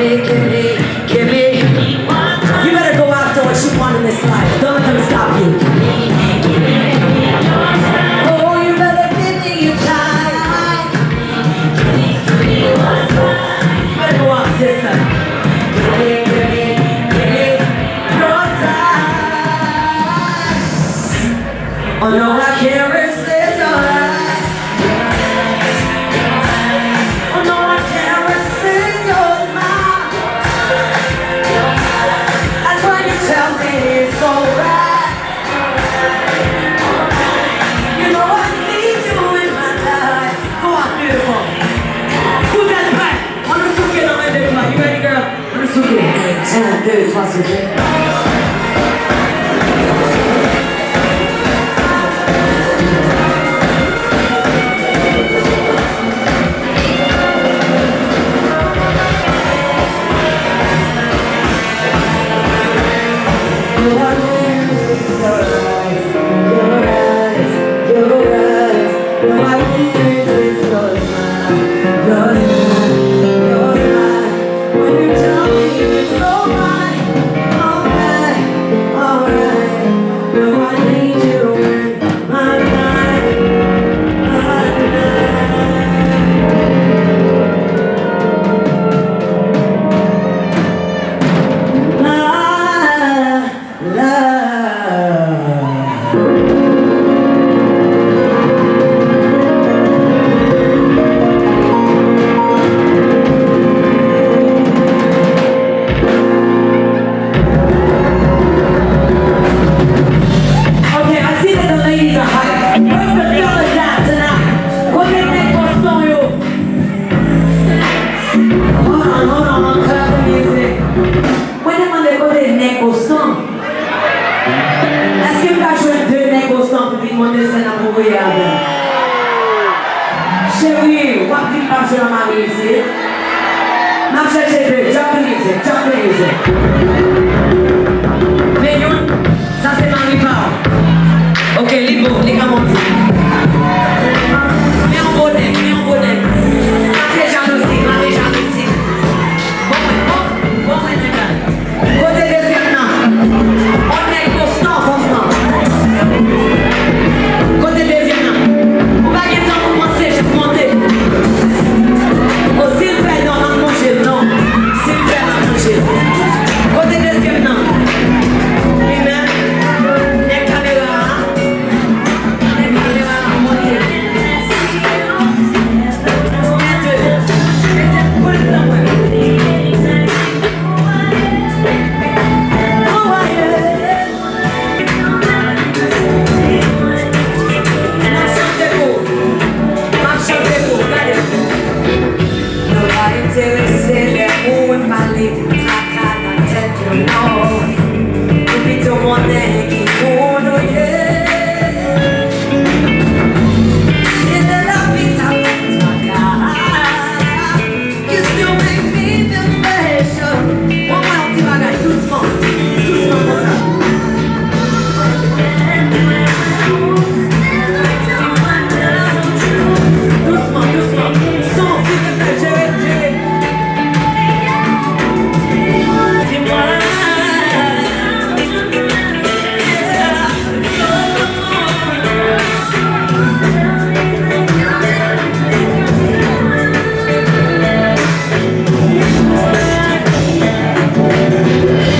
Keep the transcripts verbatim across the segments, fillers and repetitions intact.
Give me, give me. You better go after what you want in this life. Don't let them stop you. Oh, you better give me your time. You better go out, sister. Give me, give me, give me your time. Oh no, I can't resist your eyes. Oh no, I can't resist your smile. That's when you tell me it's alright. You know I need you in my life. Go on, beautiful. Who's that back? Ann nou souke nan men de nou a. You ready, girl? Ann nou souke. Un, deux, trois, souke. Okay, I see that the ladies are hype. Where's the fellas at tonight? Kote nèg Boston yo? Hold on, hold on, hold on, cut out the music. Mwen te mande kote nèg Boston. Èske m ka jwenn de nèg Boston pou vin monte sèn nan pou voye avè m? Cheri, w ap vin pa jwe nan mari isit. M ap chèche de. Drop the music, drop the music. Men youn, sa se mari pa w. Ok, li bon, li ka monte. Men yon bon nèg, men yon bon nèg. Mare jalouzi, mare jalouzi. Bon mwen, bon, bon mwen nèg la. Kote dezyèm nan? On nèg Boston konsa. Kote dezyèm nan? Ou pa gen tan pou panse, jis monte. O, si l fè non, n ap manje l non. Si l fè, n ap manje l. Kote dezyèm nan? Li menm, nèg kamera a. Nou pa enterese lè moun pale traka nan tèt nou non. Nou pito konnen ki moun nou ye. Kite lavi sa pou traka. You still make me feel special. Ban mwen yon ti bagay dousman, dousman konsa. Dousman, dousman. Son, silvouplè, jere, jere. Di mwen.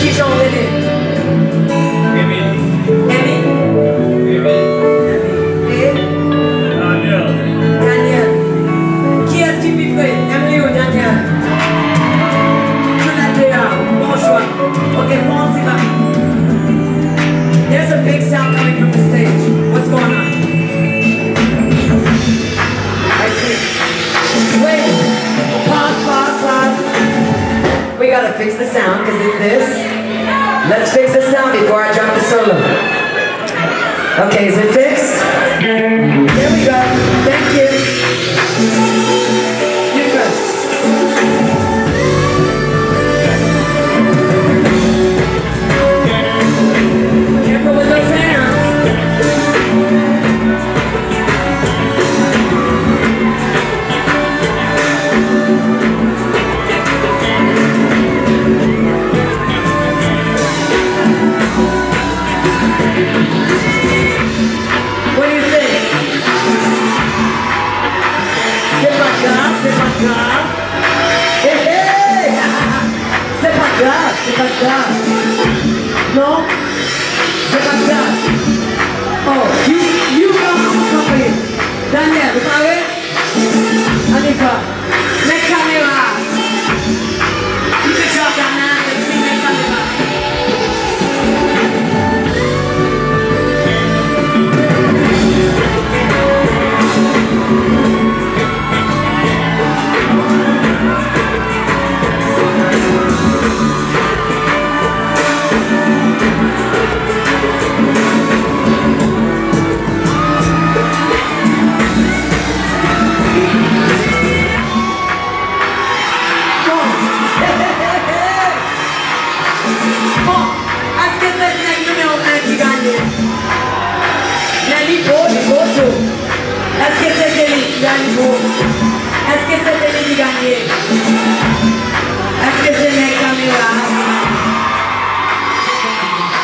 Kijan w rele? Emil. Emil? Emil. E? Daniel. Daniel. Kiyès ki pi vre? Emily ou Daniel? Jounèt de a, bon chwa. Ok, fè yon ti bay. There's a big sound coming from the stage. What's going on? I see. Wait. Pause, pause, pause. We gotta fix the sound, 'cause it's this. Let's fix the sound before I drop the solo. Okay, is it fixed? There we go. Thank you. You first. Careful with those hands. Dad. Non, se pa dad. Oh, you, you come, come here. Daniel, ou pare? Ann y va. Nèg kamera. You can drop that man and see nèg kamera. Bon. Bon. Èske se nèg nimewo en ki ganye? Men li bo, li bo tou. Èske se te li ki ganye? Li bo. Èske se te li ki ganye? Èske se nèg kamera a?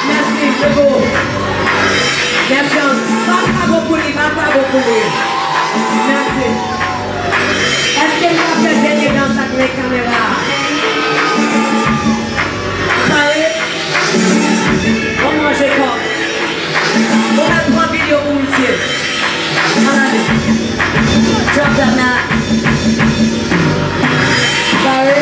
Mèsi, se bo. Mèsi. Bat bravo pou li, bat bravo pou li. Mèsi. Èske n ka fè dènye dans ak nèg kamera a? Pare? Bon, manje kòb. Bon, mèt pran videyo pou misye. Ann ale. Drop that man. Pare?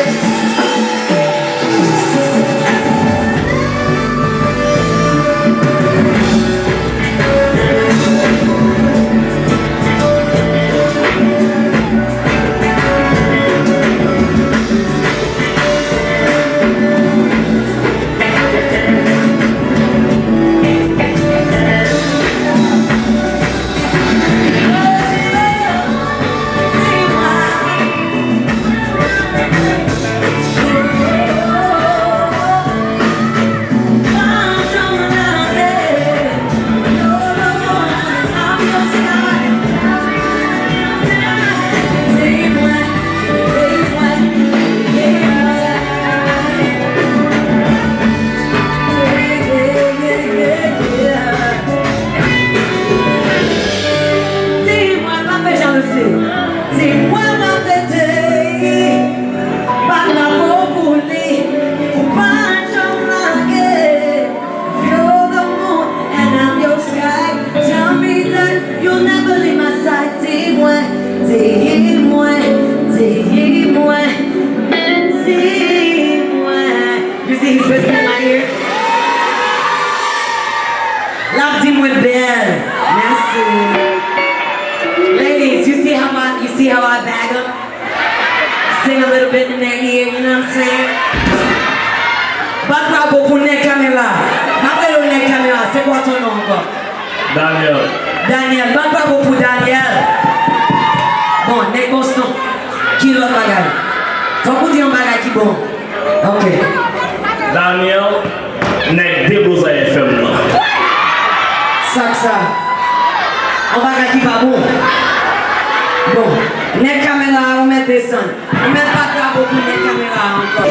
Di mwen, pa fè jalouzi. Di mwen, pa fè Bat bravo pou li, ou pa janm lage. Feel the moon and I'm your sky. Tell me that you'll never leave my side. Di mwen, di mwen, di mwen, di mwen. You see, he's whispering in my ear. L ap di mwen bèl. Mèsi. Ladies, you see how I, you see how I bag 'em? Sing a little bit in their ear, you know what I'm saying? Bat bravo pou nèg kamera. M ap rele w nèg kamera. Se kwa ton non ankò? Daniel. Daniel. Bat bravo pou Daniel. Bon, nèg Boston. Ki lòt bagay? Fòk ou di yon bagay ki bon. Ok. Daniel, nèg Deblozay F M nan. Sa k sa? Yon bagay ki pa bon. Bon, nèg kamera a, ou mèt desann. Ou mèt bat bravo pou nèg kamera a ankò.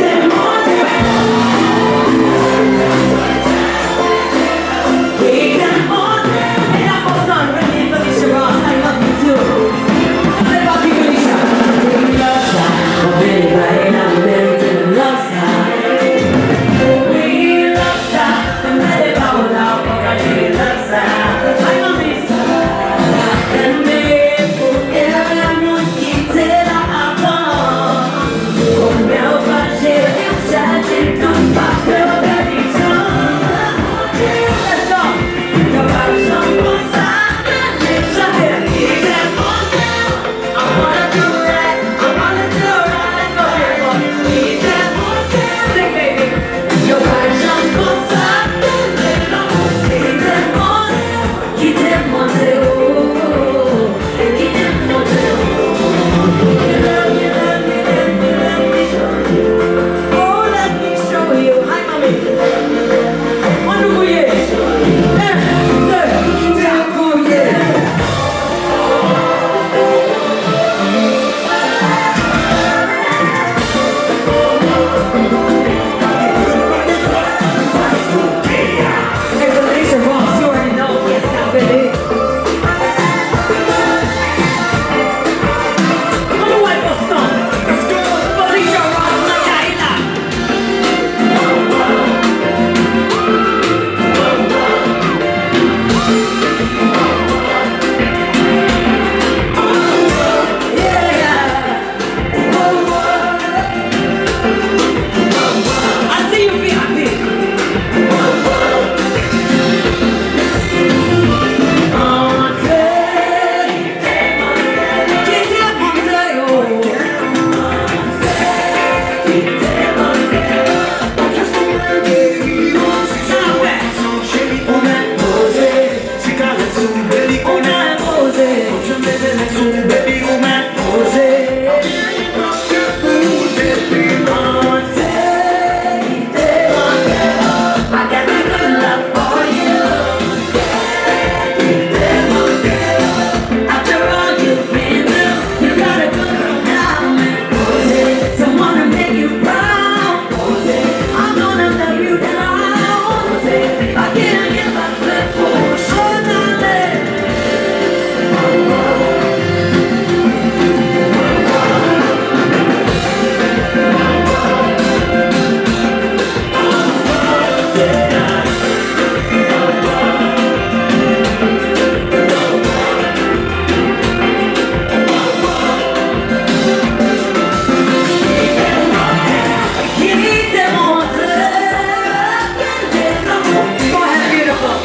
Go ahead, beautiful.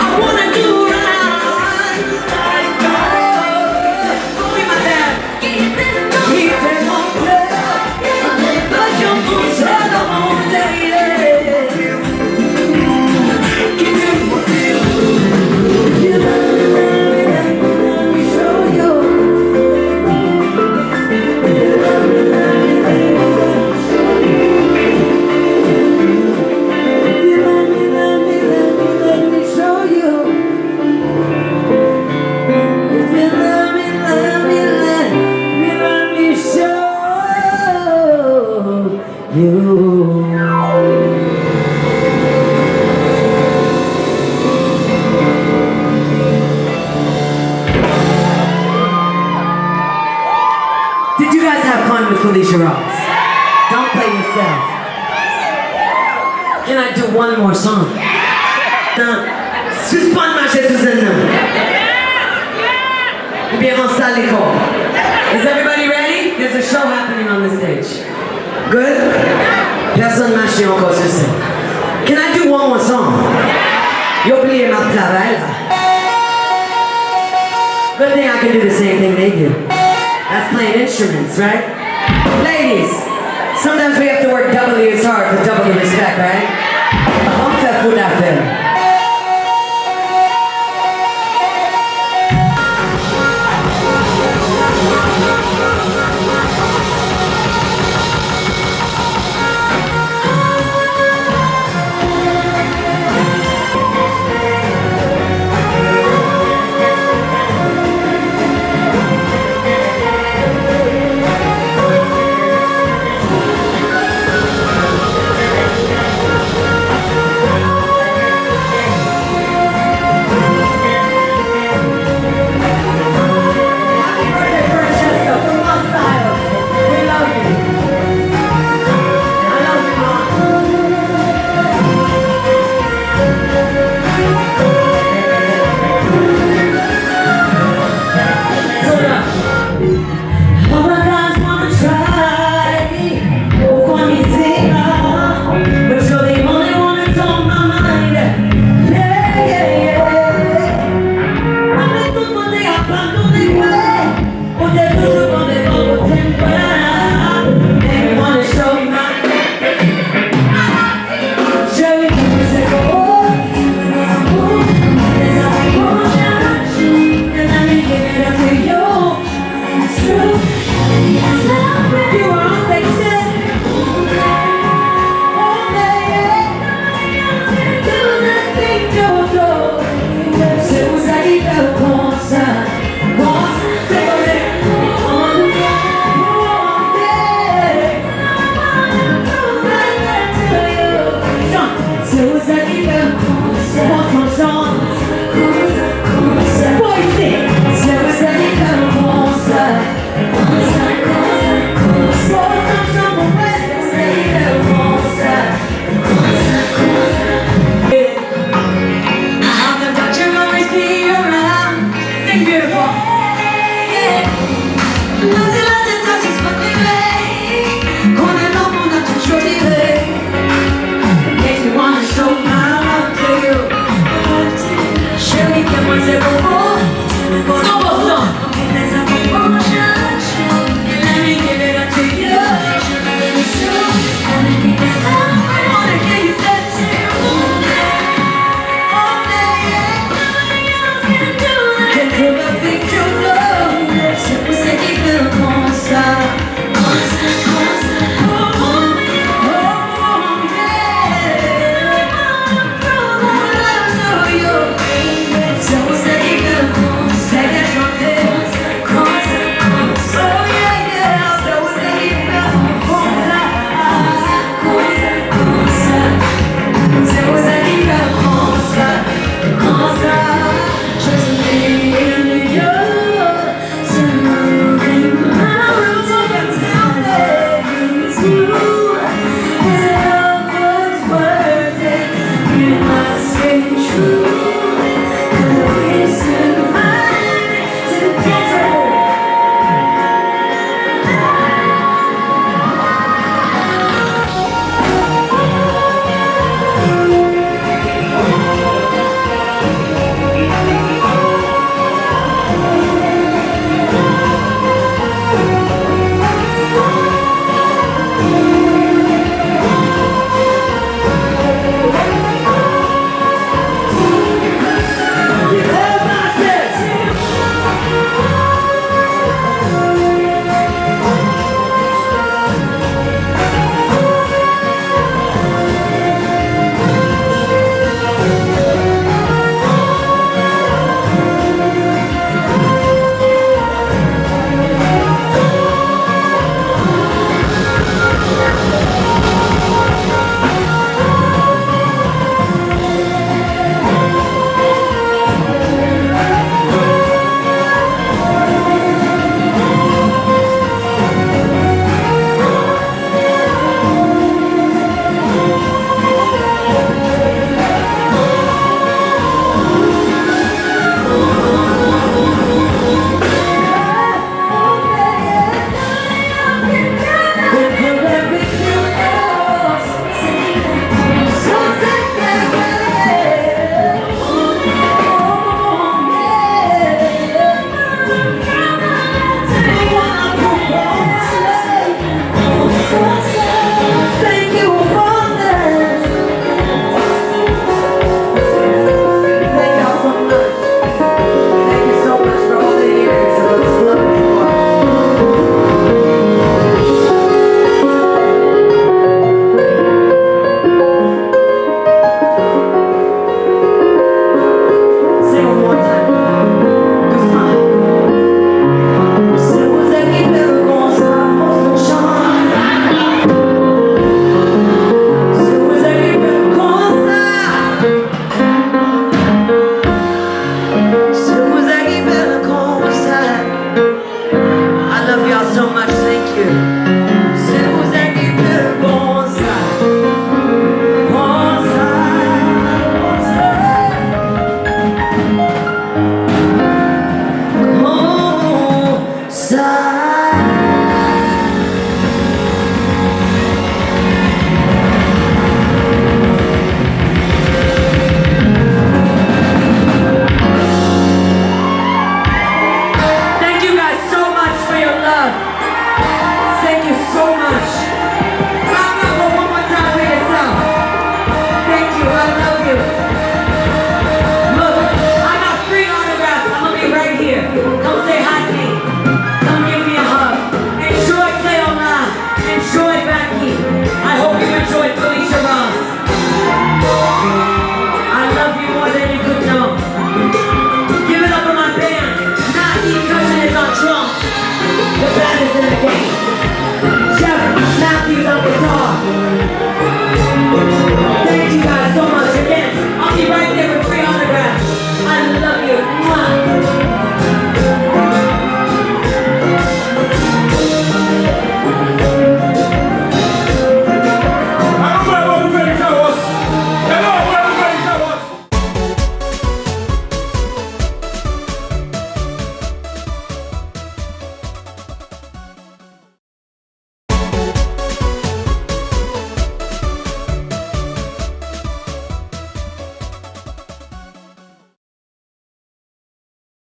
I wanna do right. Go be my dad. If you love me, love me, let me, let me show you. Did you guys have fun with Felicia Rose? Don't play yourself. Can I do one more song? Nan, sispann mache sou sèn nan. Oubyen enstale kò w. Is everybody ready? There's a show happening on the stage. Good? Pèsonn mache ankò sou sèn. Can I do one more song? Yo bliye m ap travay la. Good thing I can do the same thing they do. That's playing instruments, right? Ladies, sometimes we have to work doubly as hard for double